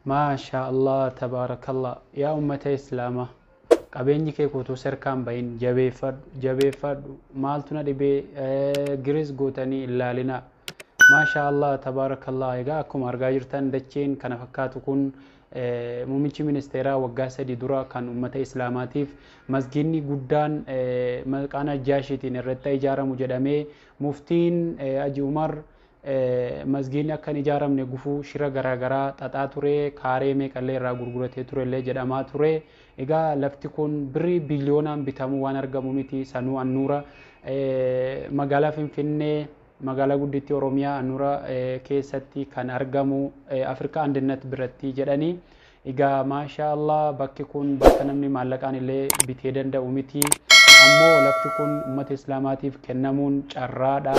Maashaa Allah tabaarakallah. Yaa ummata islaamaa, qabeenyi kee kutuu serkaan bahin, jabeeffadhu, jabeeffadhu. Maaltu na dhibee giris gootanii ilaalinaa. Maashaa Allah tabaarakallah. Egaa akkuma argaa jirtan dacheen kana fakkaatu kun muummichi ministeeraa waggaa 3 dura kan ummata islaamaatiif masgiidni guddaan maqaa Najjaashiitiin irratti ijaaramu jedhamee muftiin Haji Umar masgiidni akka hin ijaaramne gufuu shira garaagaraa xaxaa ture, kaaree meeqallee irraa gurguratee turellee jedhamaa ture. Egaa lafti kun birrii biliyoonaan bitamuu waan argamu miti. Sanuu annuura magaalaa Finfinnee, magaalaa guddittii Oromiyaa annuura keessatti kan argamu Afrikaa Andinnat biratti jedhanii. Egaa maashaa Allah, bakki kun bakka namni maallaqaan illee bitee danda'u miti. Ammoo lafti kun uummata islaamaatiif kennamuun carraadha.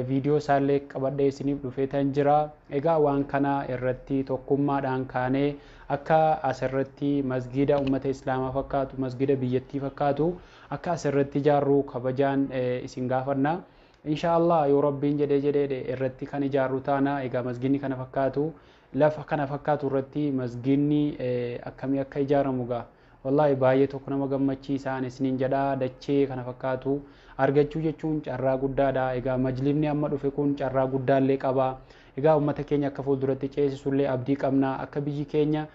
Viidiyoo isaallee qabadhee isiniif dhufeetan jira. Egaa waan kana irratti tokkummaadhaan kaanee akka asirratti masgiida uummata islaamaa fakkaatu, masgiida biyyattii fakkaatu akka asirratti ijaarru kabajaan isin gaafanna. Inshaallah yoo rabbiin jedhee jedhee irratti kan ijaarru taana. Egaa masgiidni kana fakkaatu lafa kana fakkaatu irratti masgiidni akkamii akka ijaaramu gaa wallaahi baay'ee tokko nama gammachiisaan isiniin jedhaa. Dachee kana fakkaatu argachuu jechuun carraa guddaadha. Egaa majlifni amma dhufe kun carraa guddaallee qaba. Egaa uummata keenya akka fuulduratti ceesisullee abdii qabna. Akka biyyi keenya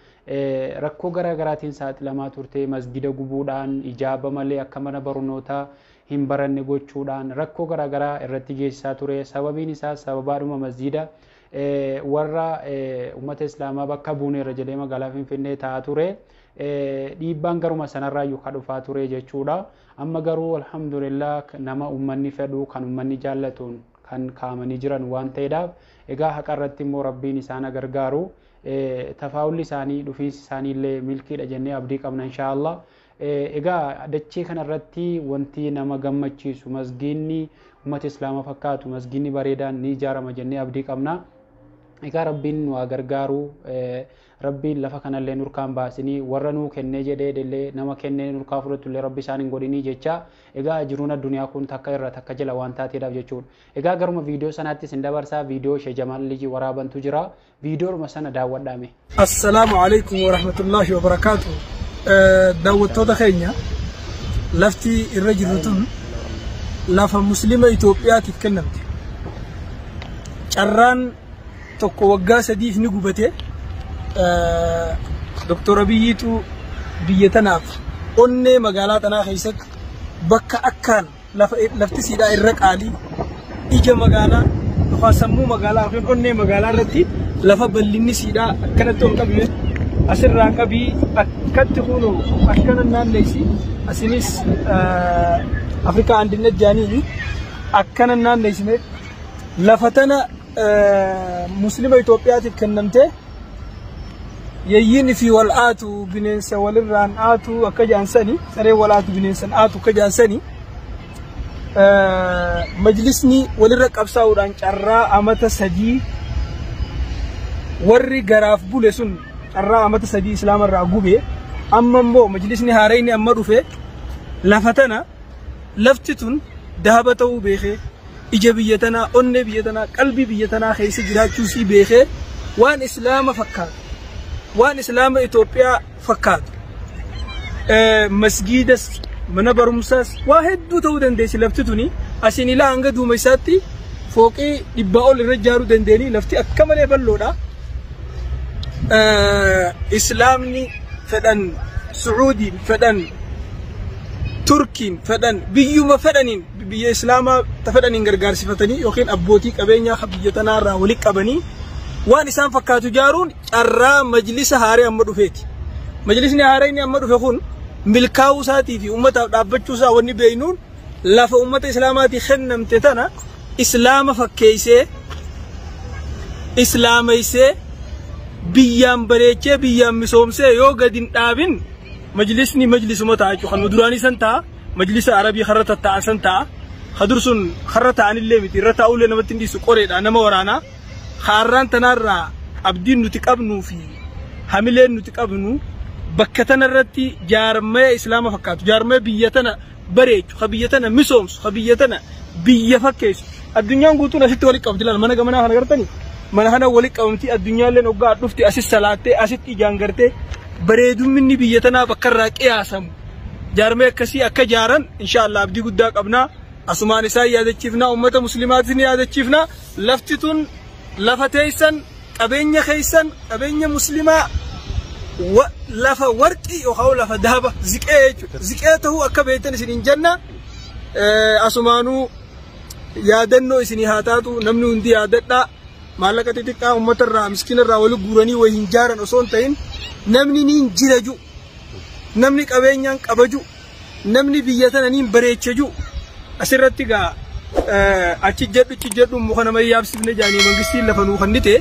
rakkoo garaa garaatiin saaxilamaa turte, masgida gubuudhaan, ijaaba malee akka mana barnootaa hin baranne gochuudhaan rakkoo garaa garaa irratti geessisaa ture. Sababiin isaas sababaadhuma masjida warra uummata islaamaa bakka buuneerra jedhee magaalaa Finfinnee taa'aa ture. Dhiibbaan garuma sanarraa ka dhufaa ture jechuudha. Amma garuu alhamdulillah nama uummanni fedhu kan uummanni jaallatuun kan kaa'amanii jiran waan ta'eedhaaf, egaa haqa irratti immoo rabbiin isaan gargaaru. Tafaawulli isaanii, dhufiinsi isaanii illee milkiidha jennee abdii qabna inshaallah. Egaa dachee kanarratti wanti nama gammachiisu masgiinni uummata islaamaa fakkaatu, masgiinni bareedaan ni ijaarama jennee abdii qabna. Egaa rabbiin nu haa gargaaru. Rabbiin lafa kanallee nurkaan baasinii warra nuu kennee jedhee illee nama kennee nurkaa fudhatu illee rabbi isaan hin godhinii jecha. Egaa jiruun addunyaa kun takka irra takka jala waan taateedhaaf jechuudha. Egaa garuma viidiyoo sanaatti isin dabarsaa. Viidiyoo ishee Jamaal Lijii waraabantu jira. Viidiyoodhuma sana daawwadhaame. Assalaamu alaikum warahmatullaahi wabarakaatu. Daawwattoota keenya, lafti irra jirru tun lafa muslima Itoophiyaatiif kennamte. Carraan tokko waggaa 3f ni gubate. Doktor Abiyyiitu biyya tanaaf onnee magaalaa tanaa keessatti bakka akkaan lafti siidhaa irra qaalii ija magaalaa yookaan sammuu magaalaa yookiin onnee magaalaa irratti lafa bal'inni siidhaa akkanatti ol qabime asirraa qabii akkatti kunoo akkana naanneessi asinis Afrikaa Andinnat jaanii akkana naanneessine lafa tana muslima Itoophiyaatiif kennamte. Yayyiin fi wal aatu bineensa walirraan aatu akka jaansani, saree wal aatu bineensan aatu akka jaansani, majlisni walirra qabsaa'uudhaan carraa amata 3 warri garaaf bule sun carraa amata 3 islaamarraa gube. Amma immoo majlisni haarayni amma dhufe lafa tana, lafti tun dahaba ta'uu beekee, ija biyya tanaa, onnee biyya tanaa, qalbii biyya tanaa keessa jiraachuu sii beekee, waan islaama fakkaatu, waan islaama Itoophiyaa fakkaatu, masgiidas, mana barumsaas, waa hedduu ta'uu dandeessi lafti tuni. Asiin ilaa hanga duuma isaatti fooqii 100 ol irra ijaaruu dandeenyi. Lafti akka malee bal'oodha. Islaamni fedhan Sucuudiin, fedhan Turkiin, fedhan biyyuma fedhaniin, biyya islaamaa ta fedhaniin gargaarsifatanii yookiin abbootii qabeenyaa biyya tanaarraa walitti qabanii waan isaan fakkaatu ijaaruun carraa majlisa haaree amma dhufeeti. Majlisni haaree inni amma dhufe kun milkaa'uu isaatii fi uummataaf dhaabbachuu isaa wanni beeknuun lafa uummata islaamaatii kennamte tana islaama fakkeessee, islaameessee, biyyaan bareechee, biyyaan misoomsee yoo gadi hin dhaabin majlisni majlisuma ta'a jechuudha. Kan duraanii san ta'a, majlisa arabii karra tatta'an san ta'a. Kadur sun karra ta'anillee miti, irra taa'ullee namatti hin dhiisu, qoreedha nama waraanaa. Haarraan tanaarraa abdiin nuti qabnuu fi hamileen nuti qabnu bakka tanarratti jaarmaya islaama fakkaatu, jaarmaya biyya tana bareechu, ka biyya tana misoomsu, ka biyya tana biyya fakkeessu. Addunyaan guutuun asitti walitti qabdi. Ilaala mana gamanaa kana gartanii. Mana kana walitti qabamtii addunyaalleen hoggaa dhufti asis salaattee asitti ijaan gartee bareedumminni biyya tanaa bakka irraa qiyaasamu. Jaarmee akkasii akka jaaran inshaallah abdii guddaa qabnaa. Asumaan isaan yaadachiifnaa, uummata muslimaatiin yaadachiifnaa. Lafti tun lafa teessan, qabeenya keessan, qabeenya muslimaa, lafa warqii yookaan lafa daaba ziqee jechuudha. Ziqee ta'uu akka beektan isin hin jenna. Asumaanuu yaadannoo isinii haa taatu, namni hundi yaadadhaa. Maallaqa xixiqqaa uummata irraa miskiina irraa wali guuranii wayii hin jaaran osoo hin ta'in namni ni jira ju, namni qabeenyaan qabaju, namni biyya tana ni bareecha ju. Asirratti gaa achi jedhu achi jedhu muka nama yaabsifne jaanii mangistiin lafa nuu kennite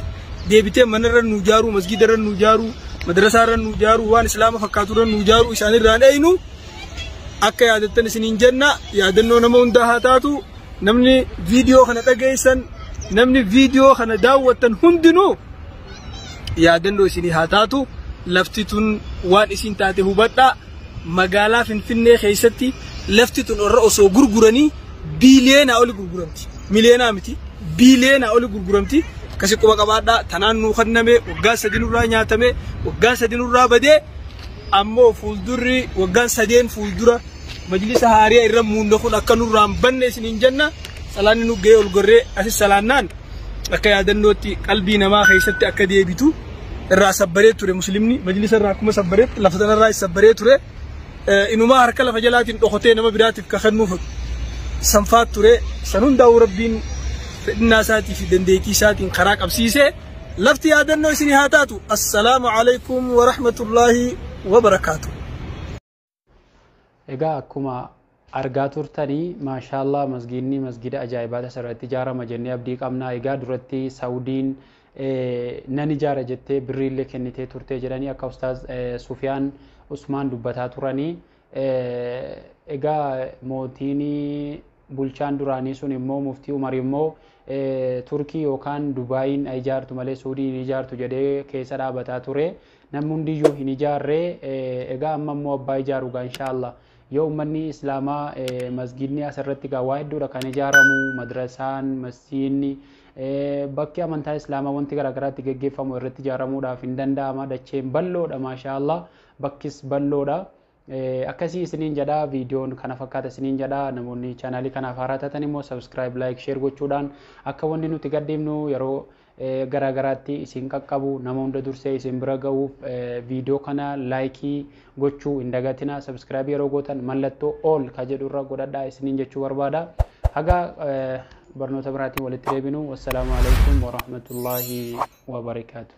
deebitee manarra nuu jaaruu, masgiidarra nuu jaaruu, madrasaarra nuu jaaruu, waan islaama fakkaaturra nuu jaaruu isaanirraan eeynu akka yaadattan isiniin jenna. Yaadannoo nama hundaa haa taatu. Namni viidiyoo kana dhageessan, namni viidiyoo kana daawwattan hundinuu yaadannoo isinii haa taatu. Lafti tun waan isin taate hubadhaa. Magaalaa Finfinnee keessatti lafti tun irra osoo gurguranii biiliyoonaa oli gurguramti. Miliyoonaa miti, biiliyoonaa oli gurguramti. Akkasi quba qabaadhaa. Tanaan nuu kenname, waggaa 3 nurraa nyaatame, waggaa 3 nurraa badee. Ammoo fuuldurri waggaan 3 fuuldura majlisa haariyaa irra muunda kun akka nurraan banne isiniin jenna. Salaanni nu ga'ee ol gorree asis salaannaan akka yaadannootti qalbii namaa keessatti akka deebitu. Irraa sabbaree ture muslimni majlisa irraa, akkuma sabbareetti lafa sanarraa sabbaree ture. Inumaa harka lafa jalaatiin dhokotee nama biraatiif ka kennuuf sanfaat ture. San hundaa'uu rabbiin fedhinnaa isaatii fi dandeettii isaatiin karaa qabsiisee lafti yaadannoo isinii haa taatu. Assalaamu alaikum wa rahmatullaahi wa barakaatu. Egaa akkuma argaa turtanii, maashaallah, masgiidni masgiida ajaa'ibaa asirratti ijaarama jennee abdii qabna. Egaa duratti Saudiin nan ijaara jettee birriillee kennitee turte jedhanii akka Ustaaz Sufiyaan Usmaan dubbataa turanii. Egaa mootiin bulchaan duraanii sun immoo muftii Umar immoo Turkii yookaan Dubaayin ijaartu malee Suudiin hin ijaartu jedhee keessa dhaabataa ture. Namni hundiyyuu hin ijaarree. Egaa amma immoo abbaa ijaaru gaa inshaallah. Yoo uummanni islaamaa masgiidni asirratti gaa waa hedduudha kan ijaaramu, madrasaan, masjiidni, bakki amantaa islaamaa wanti garaagaraatti geggeeffamu irratti ijaaramuudhaaf hin danda'ama. Dacheen bal'oodha, maashaallah, bakkis bal'oodha. Akkasii isiniin jedha, viidiyoon kana fakkaata isiniin jedha. Namoonni chaanaalii kanaaf haaraa taatan immoo subscribe, like, share gochuudhaan akka wanni nuti gadhiifnu yeroo garaagaraatti isin qaqqabu, nama hunda dursee isin bira ga'uuf viidiyoo kana like gochuu hin dagatina. Subscribe yeroo gootan mallattoo all ka jedhu irra godhadhaa isiniin jechuu barbaada. Haga barnoota biraatiin walitti deebinu, wassalaamu alaikum warahmatullaahi wabarakaatu.